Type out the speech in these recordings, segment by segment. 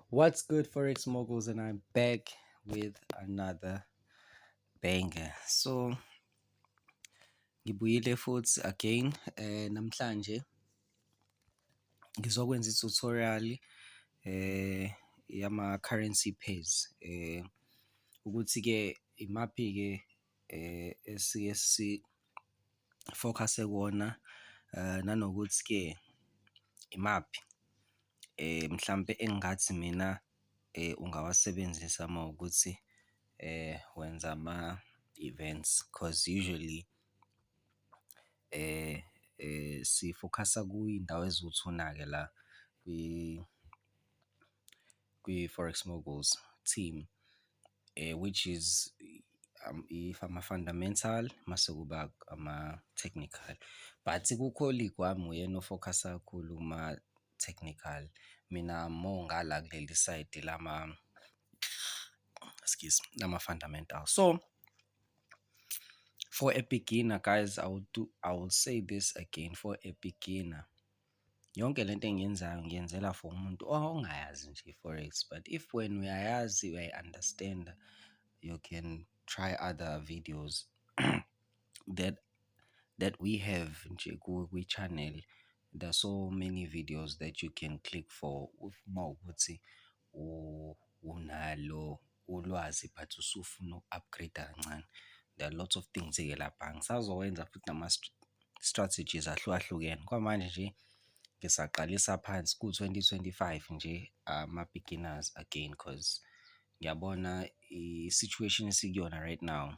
What's good, Forex Moguls? And I'm back with another banger. So, ngibuyile futhi again namhlanje ngizokwenza i-tutorial yama currency pairs, ukuthi-ke imaphi-ke esike si-focus kuwona, nanokuthi-ke imaphi mhlampe engingathi mina ungawasebenzisa uma kuwukuthi wenza ama-events, cause usually si-focus-a kwiy'ndawo eziwu-two na-ke la kwi-Forex Moguls team, which is if ama-fundamental mase kuba ama-technical. But ku-colleague wami uyena o-focus-a kakhulu kuma-technical, mina more ngala kuleli side lama, excuse, lama-fundamental. So, for a beginner, guys, I will say this again, for a beginner, yonke lento engiyenzayo ngiyenzela for umuntu ongayazi nje i-forex, but if wena uyayazi, uyayi-understand-a, you can try other videos that we have nje kwi-channel. There are so many videos that you can click for uma kuwukuthi unalo ulwazi but usufuna uku-upgrade-a kancane. There are lots of things-ke lapha. Ngisazowenza futhi nama-strategies ahlukahlukene. Kwamanje nje ngisaqalisa phansi ku-2025 nje, ama-beginners again, cause ngiyabona i-situation esikuyona right now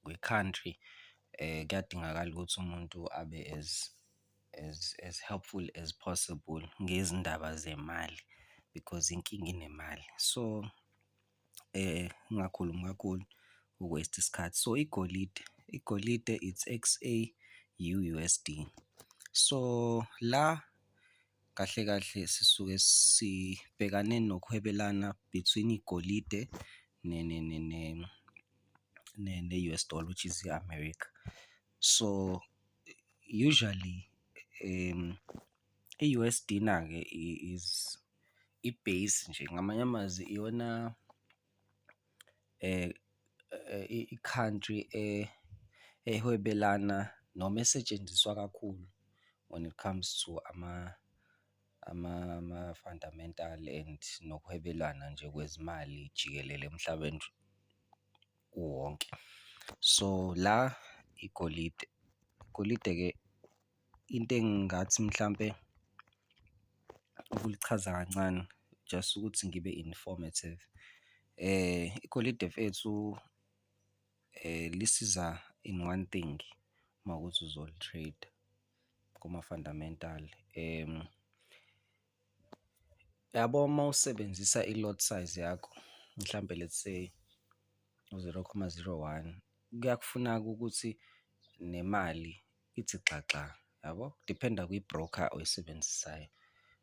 kwi-country, kuyadingakala ukuthi umuntu abe as helpful as possible ngezindaba zemali because inkinga inemali. So, ngingakhulumi kakhulu uku-waste isikhathi. So, igolide, igolide it's XAU USD. So, la kahle kahle sisuke sibhekane nokuhwebelana between igolide ne-US dollar, which is i-America. So, usually i-USD na-ke is i-base nje, ngamanye amazwi iyona i-country ehwebelana noma esetshenziswa kakhulu when it comes to ama-fundamental and nokuhwebelana nje kwezimali jikelele emhlabeni uwonke. So, la igolide, igolide-ke into engingathi mhlampe ukulichaza kancane just ukuthi ngibe informative, igolide mfethu lisiza in one thing uma kuwukuthi uzoli-trade-a kuma-fundamental. Yabo uma usebenzisa i-lot size yakho, mhlampe let's say u-0,01, kuyakufuna-ke ukuthi nemali ithi xaxa, yabo, kudiphenda kwi-broker oyisebenzisayo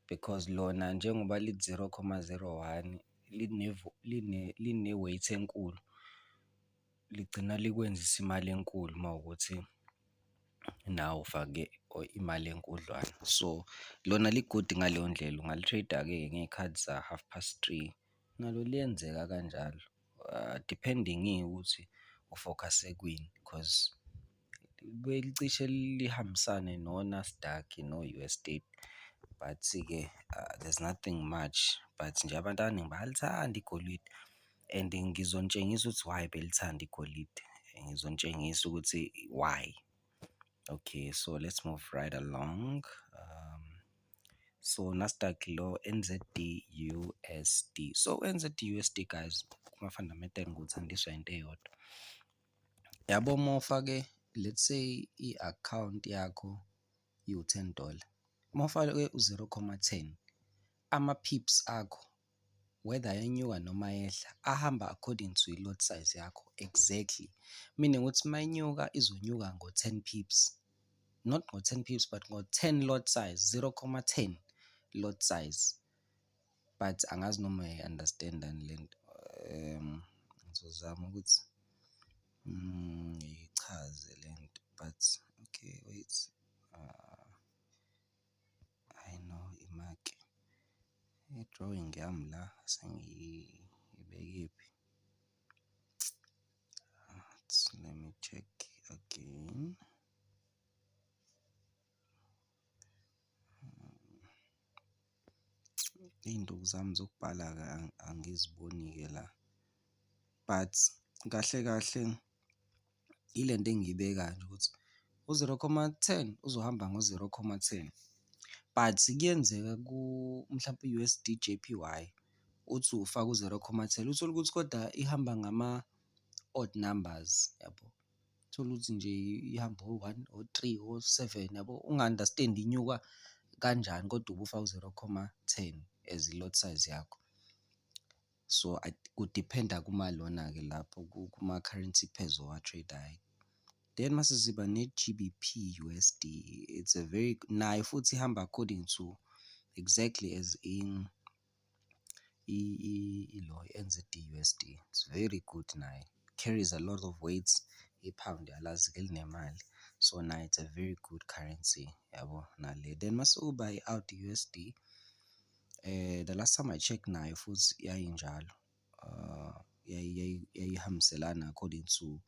because lona njengoba lithi 0,01 line-weight enkulu, ligcina likwenzisa imali enkulu uma kuwukuthi nawe ufake imali enkudlwana. So, lona li-good ngaleyo ndlela, ungali-trade-a-ke ngey'khathi za-3:30, nalo liyenzeka kanjalo, depending-ke ukuthi u-focus-e kwini cause libuye licishe lihambisane no-Nasdaq no-US 30, but-ke there's nothing much, but nje abantu abaningi bayalithanda igolide and ngizonitshengisa ukuthi why belithanda igolide, ngizonitshengisa ukuthi why. Okay, so let's move right along. So Nasdaq lo N_Z_D U_S_D. So N_Z_D U_S_D, guys, kuma-fundamental ngiwuthandiswa into eyodwa. Yabo uma ufake, let's say, i-akhawunti yakho iwu-10 dollar, uma ufake u-0,10, ama-pips akho, whether ayenyuka noma ayehla, ahamba according to i-lot size yakho exactly. Meaning ukuthi uma inyuka izonyuka ngo-10 pips, not ngo-10 pips but ngo-10 lot size, 0,10 lot size. But angazi noma uyayi-understand-ani le nto. Ngizozama ukuthi ngiyichaze le nto, but okay, wait, I know imaki. I-drawing yami la sengiyibekephi? Let me check again. Iy'nduku zami zokubhala-ke angiziboni-ke la but kahle kahle ile nto engiyibekayo nje ukuthi u-zero comma ten uzohamba ngo-zero comma ten but kuyenzeka mhlampe u-USD JPY uthi ufake u-zero comma ten, uthole ukuthi koda ihamba ngama-odd numbers yabo. Uthole ukuthi nje ihamba o-one, o-three, o-seven yabo, unga-understand-i inyuka kanjani kodwa ubufake u-zero comma ten as i-lot size yakho. So ku-depend-a kumalona-ke lapho kuma-currency pairs owa-trade-ayo. Then mase siba ne-G_B_P U_S_D, it's a very, nayo futhi ihamba according to exactly as in ilo i-N_Z_D U_S_D. It's very good nayo, carries a lot of weight, i-pound uyalazi-ke linemali, so nayo it's a very good currency yabo nale. Then mase kuba i-AUD U_S_D, the last time I checked nayo futhi yayinjalo, yayihambiselana according to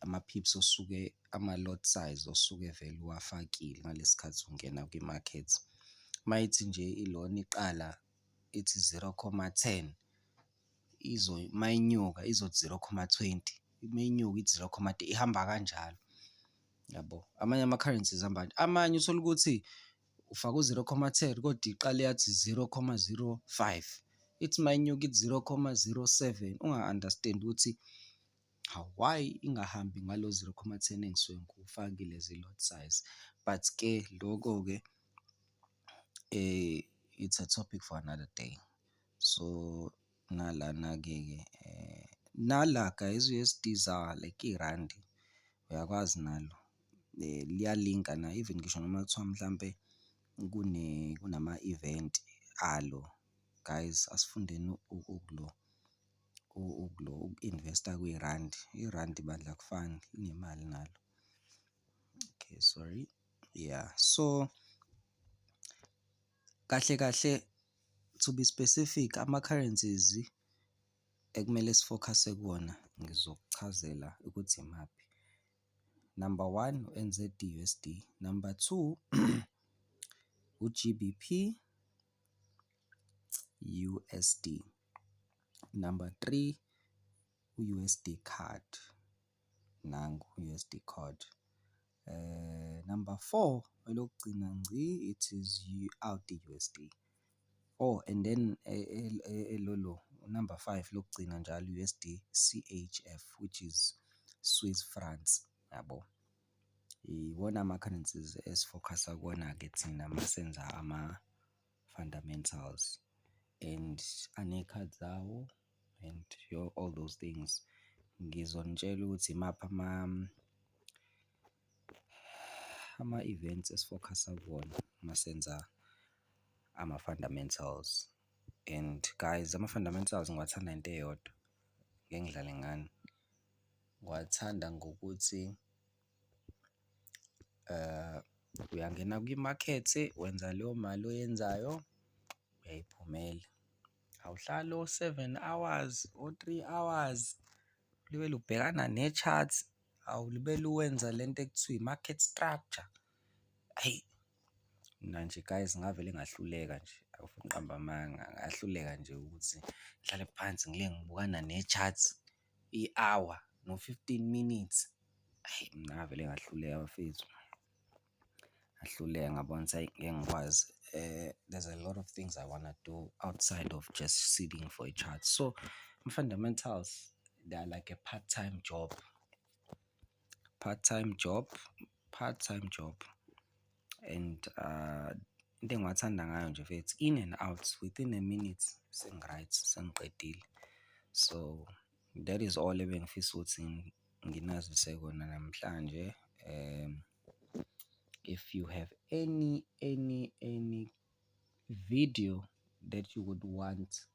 ama-pips osuke, ama-lot size osuke vele uwafakile ngalesi khathi ungena kwi-market. Uma ithi nje ilona iqala ithi zero comma ten, uma inyuka izothi zero comma 20, uma inyuka ithi zero comma ihamba kanjalo yabo. Amanye ama-currencies ahamba, amanye uthole ukuthi ufake u-zero comma 10 kodwa iqale yathi 0,05, ithi uma inyuka ithi 0,07, unga-understand-i ukuthi hawu, why ingahambi ngalo 0,10 engisuke ngiwufakile as i-lot size. But-ke loko-ke it's a topic for another day. So nalana-ke ke nala guys u-U_S_D ZAR like irandi uyakwazi nalo liyalinka na even ngisho noma kuthiwa mhlampe kunama-event alo. Guys, asifundeni ukulo ukulo uku-invest-a kwirandi, irandi bandla akufani linemali nalo. Okay, sorry, yeah, so kahle kahle to be specific, ama-currencies ekumele si-focus-e kuwona ngizokuchazela ukuthi imaphi. Number one, u-N_Z_D U_S_D, number two, u-G_B_P U_S_D, number three, u-U_S_D CAD, nangu u-U_S_D CAD. Number four, elokugcina ngci, it is AUD U_S_D. Oh, and then elolo number five lokugcina njalo U_S_D C_H_F, which is Swiss francs yabo. Iwona ama-currencies esi-focus-a kuwona-ke thina masenza ama-fundamentals and aney'khathi zawo and all those things. Ngizonitshela ukuthi imaphi ama-events esi-focus-a kuwona masenza ama-fundamentals. And guys, ama-fundamentals ngiwathanda ngento eyodwa, ngeke ngidlale ngani, ngiwathanda ngokuthi uyangena kwimakethe wenza leyo mali oyenzayo, uyayiphumela. Awuhlali o-seven hours, o-three hours ulibele ubhekana ne-charts, awulibele uwenza lento ekuthiwa i-market structure. Hhayi, mina nje guys ngavele ngahluleka nje, angifuni ukuqamba amanga, ngahluleka nje ukuthi ngihlale phansi ngile ngibukana ne-charts i-hour no-15 minutes. Hhayi, mina ngavele ngahluleka bafethu, ngahluleka ngabona ukuthi hhayi ngeke ngikwazi. There's a lot of things I wanna do outside of just sitting for a chart. So fundamentals, they are like a part-time job, part-time job, part-time job and into engiwathanda ngayo nje mfethu, in and out within a minute sengi-right, sengiqedile. So that is all ebengifisa ukuthi nginazise kona namhlanje. If you have any video that you would want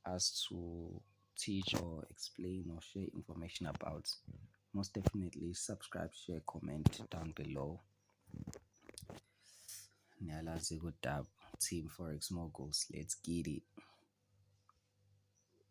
us to teach or explain or share information about, most definitely subscribe, share, comment down below. Niyalazi udaba. Team Forex Moguls, let's get it.